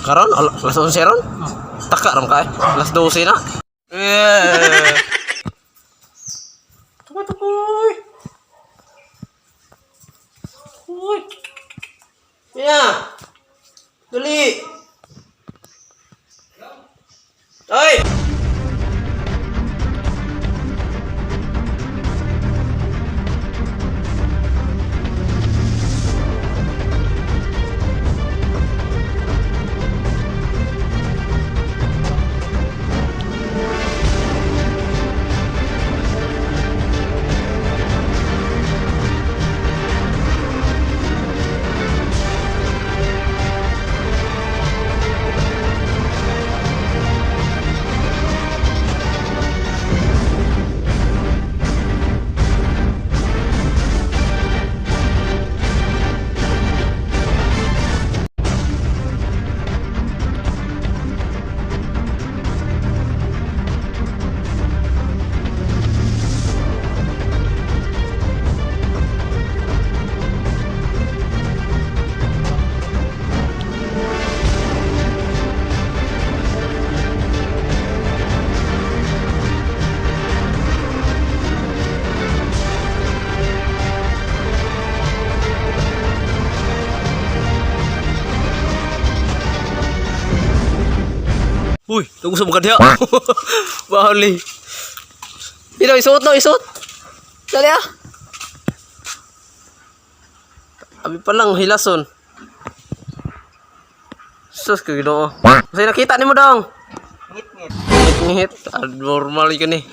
Karon alas 11 ron? Taka ron kay. Alas 12 na. Eh. Tukoy tukoy. Uy. Ya. Dali. Ay! Uy, tunggu sa mga diha. Bahali. Ito, isuot no, isuot. Dali ah. Abi pa lang, hilason. Sus, ka Ginoo. Kasi nakita ni mo dong. Ngit-ngit. Ngit-ngit. Abnormal yun eh.